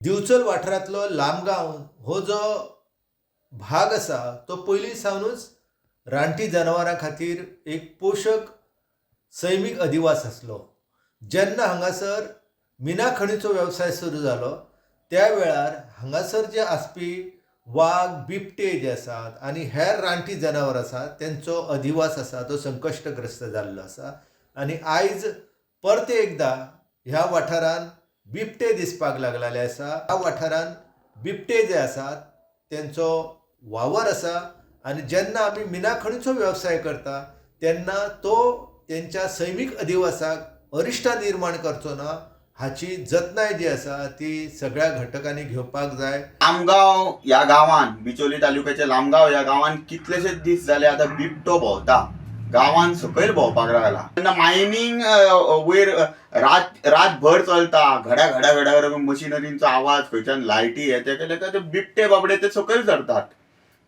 दिवचल वाठारांतलो लामगांव हो जो भाग आसा तो पयलीं सावनूच रानटी जनावरां खातीर एक पोशक सैमीक अधिवास आसलो. जेन्ना हांगासर मिना खणीचो वेवसाय सुरू जालो त्या वेळार हांगासर जे आसपी वाग, बिबटे जे आसात आनी हेर रानटी जनावरां आसात तेंचो अधिवास आसा तो संकश्टग्रस्त जाल्लो आसा आनी आयज परते एकदां ह्या वाठारांत बिबटे दिसपाक लागलेले आसा. ह्या वाठारांत बिबटे जे आसात तेंचो वावर आसा आनी जेन्ना आमी मिना खणीचो वेवसाय करता तेन्ना तो तेंच्या सैमीक अधिवासाक अरिश्टां निर्माण करचो ना हाची जतनाय जी आसा ती सगळ्या घटकांनी घेवपाक जाय. लामगांव ह्या गांवान, बिचोली तालुक्याच्या लामगांव ह्या गांवान कितलेशेच दीस जाले आतां बिबटो भोंवता, गांवान सकयल भोंवपाक लागला. तेन्ना मायनींग वयर रात रातभर चलता, घडा घडा घडा घडा मशिनरींचो आवाज, खंयच्यान लायटी हे ते केले काय ते बिबटे बाबडे ते सकयल सरतात.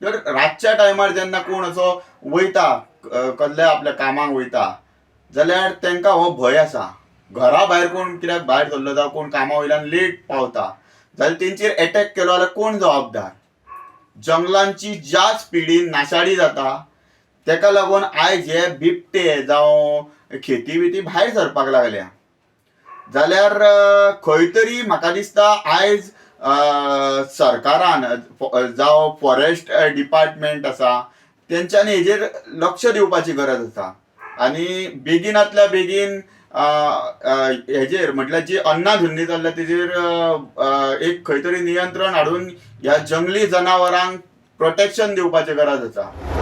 तर रातच्या टायमार जेन्ना कोण असो वयता, कसल्या आपल्या कामाक वयता जाल्यार तांकां हो भंय आसा. घरा भायर कोण कित्याक भायर सरलो जावं कोण कामा वयल्यान लेट पावता जाल्यार तेंचेर एटॅक केलो जाल्यार कोण जबाबदार? जंगलांची ज्या स्पिडीन नाशाडी जाता तेका लागून आयज हे बिबटे जावं खेती बिती भायर सरपाक लागल्या. जाल्यार खंय तरी म्हाका दिसता आयज सरकारान जावं फॉरेस्ट डिपार्टमेंट आसा तेंच्यांनी हेजेर लक्ष दिवपाची गरज आसा आनी बेगिनांतल्या बेगीन हेजेर म्हटल्यार जी अन्नाधुंदी चल्ल्या तेजेर एक खंय तरी नियंत्रण हाडून ह्या जंगली जनावरांक प्रोटेक्शन दिवपाची गरज आसा.